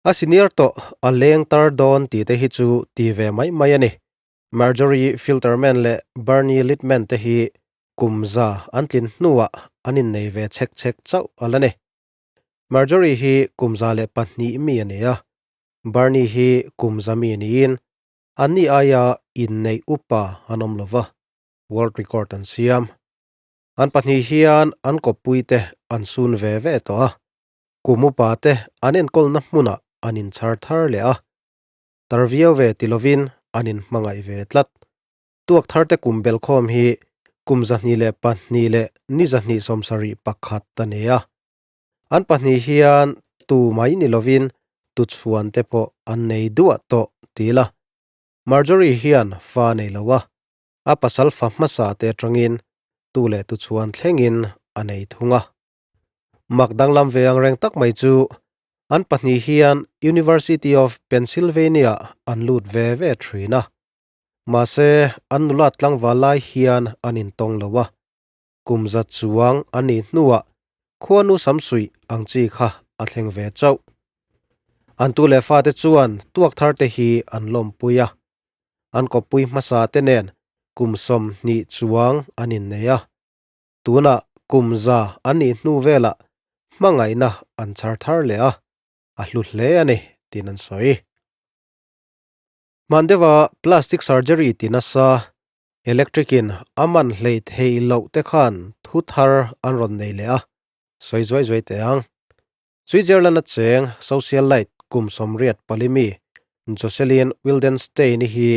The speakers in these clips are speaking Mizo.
A senior tawh a leng tar dawn tih te hi chu ti ve mai mai a ni. Marjorie Filterman leh Bernie Littman te hi kum za an tlin hnuah an innei ve chhek chhek chauh a la ni. Marjorie hi kum 102 mi a ni a, Bernie hi kum 100 mi niin anni aia inneih upa an awm lo va, world record an siam. An pahnih hian an kawppuite an sun ve ve tawh a, kum upa te an enkawlna hmunah an inchhar thar leh a, tar viau ve ti lovin an inhmangaih ve tlat. Tuak thar te kum belkhawm hi kum 202 leh ni 271 a ni a. An pahnih hian tu mai ni lovin tu chhuan te pawh an nei duah tawh ti ila. Marjorie hian fa nei lo a, a pasal fa hmasa te atangin tu leh tu chhuan thlengin a nei thung a. Mak danglam ve ang reng tak mai chu an pahnih hian University of Pennsylvania an lut ve ve thin a. Mahse an nula tlangval lai hian an intawng lo a. Kum za chuang an nih hnuah khuanu samsuih ang chi kha a thleng ve chauh. An tu leh fate chuan tuak thar te hi an lawmpui a. An kawppui hmasa te nen kum 20 chuang an innei a. Tunah kum 100 an nih hnu velah hmangaihna an chhar thar leh a, a hlu hle a ni tiin an sawi. Hmandeva plastic surgery ti nasa electric in a man hlei thei loh te khan thu thar an rawn nei leh a, sawi zuai zuai teh ang. Switzerland a cheng socialite kum 84 mi Jocelyn Wildenstein-i hi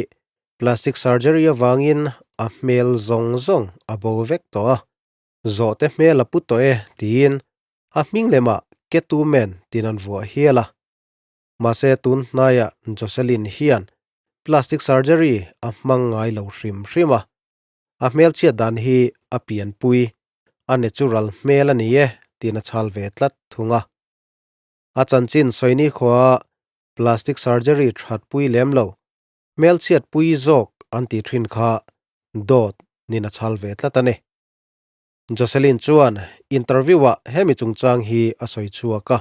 plastic surgery avangin a hmel zawng zawng a bo vek tawh a, zawh te hmel a pu tawh e tiin a hming lemah Ketumen tin an vuah hial a. Mahse tun hnaiah Jocelyn hian plastic surgery a hmang ngai lo hrim hrim a, a hmel chhiat dan hi a pianpui, a natural hmel a ni e tiin a chhal ve tlat thung a. A chanchin sawini khua plastic surgery thatpui lem lo, hmel chhiatpui zawk an ti thin kha dawt nin a chhal ve tlat a ni. Jocelyn chuan interview-ah hemi chungchang hi a sawi chhuak a,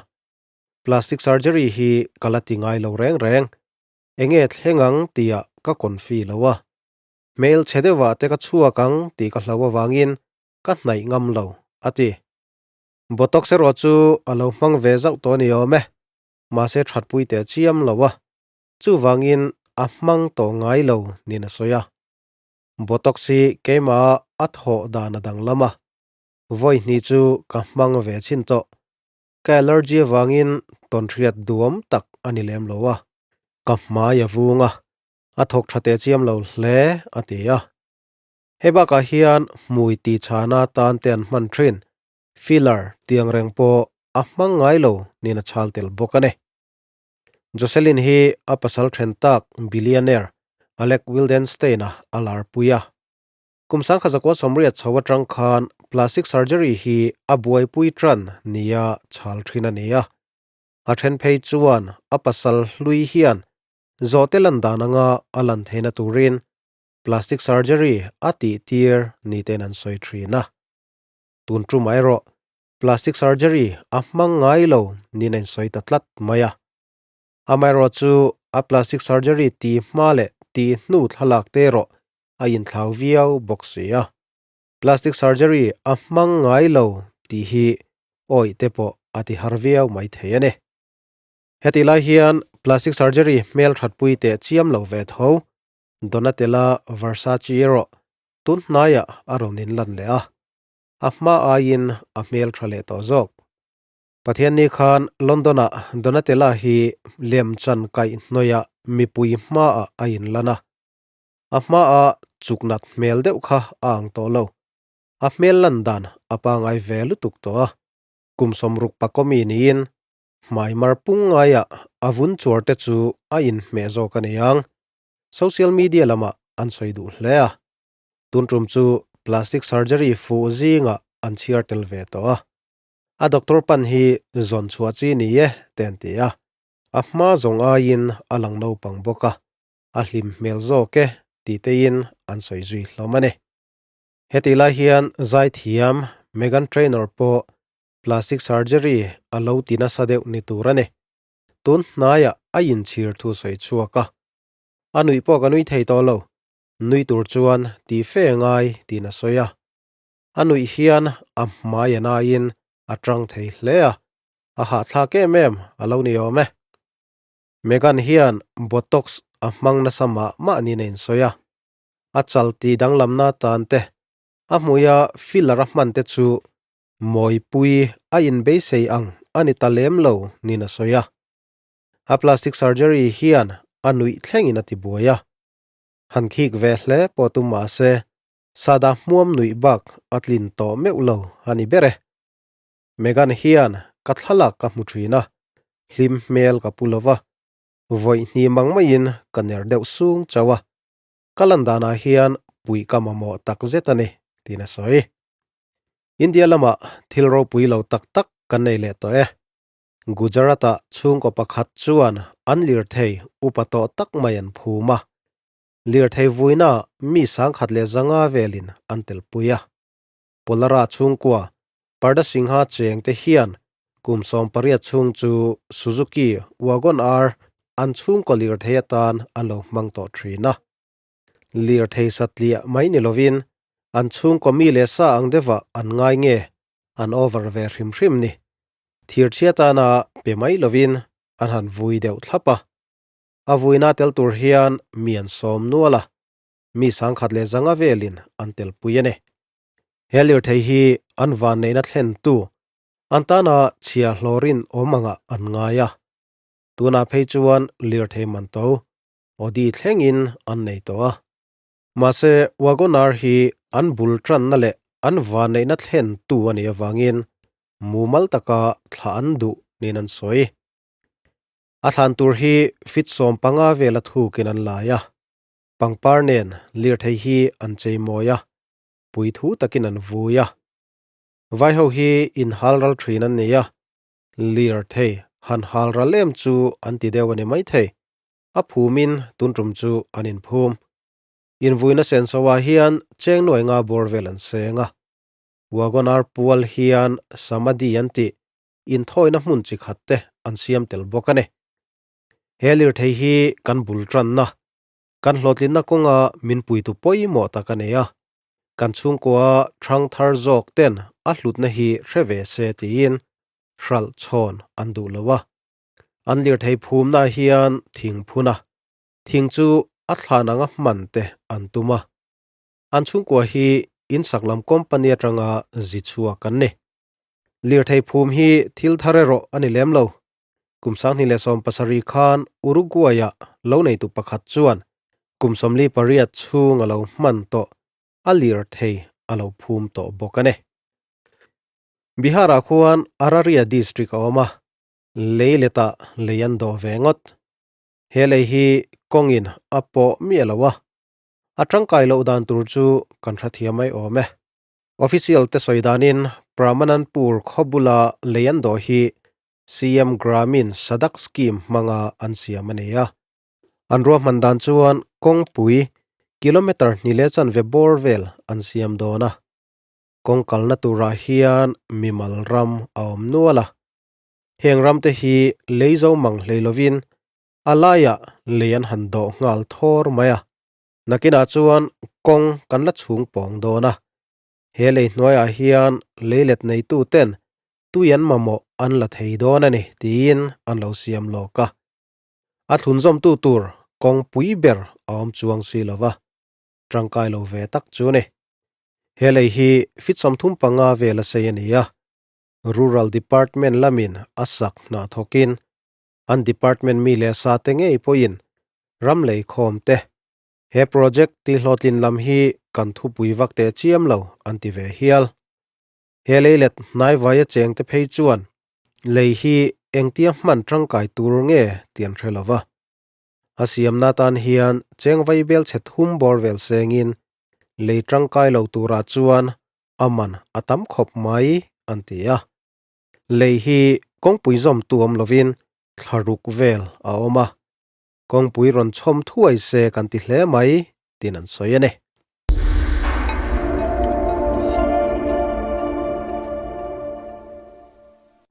Plastic surgery hi ka la ti ngai lo reng reng, enge thleng ang tihah ka confi lo a, hmel chhe deuhah te ka chhuak ang tih ka hlau avangin ka hnaih ngam lo, a ti. Botox erawh chu a lo hmang ve zauh tawh a ni awm e, mahse thatpui teh chiam lo a, chuvangin a hmang tawh ngai lo niin a sawi a. Botox hi keimah a thawh dan a danglam a, vawi hnih chu ka hmang ve chhin tawh. Ka allergy avangin tawnhriat duam tak a ni lem lo a, ka hmai a vung a, a thawk tha teh chiam lo hle, a ti a. Hei bakah hian hmui tih chhana tan te an hman thin, filler tiang reng pawh a hmang ngai lo niin a chhal tel bawk a ni. Jocelyn hi a pasal then tak billionaire Alec Wildenstein-a a larpui a. Kum 1980 chho atang khan plastic surgery hi a buaipui tan nia chhal thin a ni a. A then phei chuan a pasal hlui hian zawhte lan dan anga a lan theihna turin plastic surgery a tih tir ni ten an sawi thin a. Tun tum erawh plastic surgery a hmang ngai lo niin a insawi ta tlat mai a. Amaherawh chu a plastic surgery ti hma leh ti hnu thlalak te erawh a inthlau viau bawk si a. Plastic surgery a hmang ngai lo tih hi awih te pawh a ti har viau mai thei a ni. Hetih lai hian plastic surgery hmel thatpui teh chiam lo ve tho Donatella Versace erawh tun hnaiah a rawn inlan leh a, a hma aiin a hmel tha leh tawh zawk. Pathianni khan London-ah Donatella hi lemchan kaihhnawihah mipui hmaah a inlan a, a hmaa chuknat hmel deuh kha a ang tawh lo. A hmel lan dan a pangai ve lutuk tawh a, kum 60 pakawmi niin hmai mar pung ngaiah a vun chuar te chu a inhmeh zawk a ni ang. Social media lamah an sawi duh hle a, tun tum chu plastic surgery fuh zingah an chhiar tel ve tawh a. A doctor pan hi zawn chhuah chi ni e te an ti a, a hma zawng aiin a lang naupang bawk a, a hlim hmel zawk e tih teiin an sawi zui hlawm a ni. Hetih lai hian zaithiam Meghan Trainor pawh plastic surgery a lo ti nasa deuh ni tur a ni. Tun hnaiah a inchhir thu sawi chhuak a. A nuih pawh ka nui thei tawh lo. Nui tur chuan ti fe ngai tiin a sawi a. A nuih hian a hmai a naiin a tang thei hle a, a hahthlak em em a lo ni awm e. Megan hian Botox a hmang nasa mah mah niin a insawi a. A chal ti danglamna tan te, a hmuia filler a hman te chu Mawipui a inbeisei ang a ni ta lem lo niin a sawi a. A plastic surgery hian a nuih thlengin a ti buai a. Han khik ve hle pawh tum mah se, sada hmuam nuih bak a tlin tawh meuh lo a ni ber e. Megan hian ka thlalak ka hmu thin a, hlim hmel ka pu lo va, vawi hnih mang maiin ka ner deuh sung chauh a. Ka lan danah hian puih ka mamawh tak zet a ni, tiin a sawi. India lamah thil ropui lo tak tak kan nei leh tawh e. Gujarat-ah chhungkaw pakhat chuan an lirthei upa tawh tak mai an phum a. Lirthei vuina mi 105 velin an telpui a. Polara chhungkua Parda Singha cheng te hian kum 18 chhung chu Suzuki Wagon R an chhungkaw lirthei atan an lo hmang tawh thin a. Lirthei satliah mai ni lovin an chhungkaw mi leh sa ang deuhah an ngai nge an over ve hrim hrim ni. Thirchhia tana pe mai lovin an han vui deuh thlap a. A vuina tel tur hian mi an sawm nual a, mi 105 velin an telpui a ni. He lirthei hi an vanneihna thlentu an tana chhia hlawrin awm angah an ngai a. Tunah phei chuan lirthei man to Audi thlengin an nei tawh a. Mahse, Wagon-R hi an bul tanna leh an vanneihna thlentu a nih avangin mumal taka thla an duh niin an sawi. A thlan tur hi fit 15 vela thukin an lai a, pangpar nen lirthei hi an cheimawi a, puithu takin an vui a. Vaiho hi inhalral thin an nei a, lirthei han halral em chu an ti deuh a ni maithei. A phumin tun tum chu an inphum. Invuina senso-ah hian cheng nuai nga bawr vel an seng a. Wagon R pual hian Samadhi an tih inthawina hmun chi khat te an siam tel bawk a ni. He lirthei hi kan bul tanna, kan hlawhtlinna kawnga min puitu pawimawh tak a nei a. Kan chhungkua thang thar zawk ten a hlutna hi hre ve se tiin hralh chhawn an duh lo a. An lirthei phumnaah hian thing phun a, thing chu a thlan anga hman te an tum a. An chhungkua hi insak lam company atanga zi chhuak an ni. Lirthei phum hi thil thar erawh a ni lem lo. Kum 2017 khan Uruguay-ah lo neitu pakhat chuan kum 48 chhung a lo hman tawh a lirthei a lo phum tawh bawk a ni. Bihar-ah khuan Araria district a awm a, lei letah lei an dawh ve ngawt. He lei hi kawngin a pawh miah lo a, a tangkai loh dan tur chu kan hrethiam mai awm e. Official te sawi danin Pramanandpur khaw bula lei an dawh hi CM Gramin Sadak Scheme hmanga an siam a ni a. An ruahman dan chuan kawngpui kilometre hnih leh chanve bawr vel an siam dawn a. Kawng kalna turah hian mimal ram a awm nual a. Heng ramte hi lei zo mang hlei lovin a laiah lei an han dawh nghal thawr mai a. Nakinah chuan kawng kan la chhung pawng dawn a. He lei hnuaiah hian leilet neituten tui an mamawh an la thei dawn a ni tiin an lo siam lawk a. A thlunzawmtu tur kawng pui ber a awm chuang si lo va, tangkai lo ve tak chu ni. He lei hi fit 35 vel a sei a ni a, Rural Department lamin a sak hna thawkin an department mi leh sa te ngei pawhin ram lei khawm te he project tihhlawhtlin lam hi kan thupui vak teh chiam lo an ti ve hial. He leilet hnaivaia cheng te phei chuan lei hi engtia hman tangkai tur nge tih an hre lo va. A siamna atan hian cheng vaibel chhe thum bawr vel sengin lei tangkai lo turah chuan a man a tam khawp mai an ti a. Lei hi kawngpui zawmtu awm lovin thlaruk vel a awm a, kawngpui rawn chhawm thuai se kan ti hle mai tiin an sawi a ni.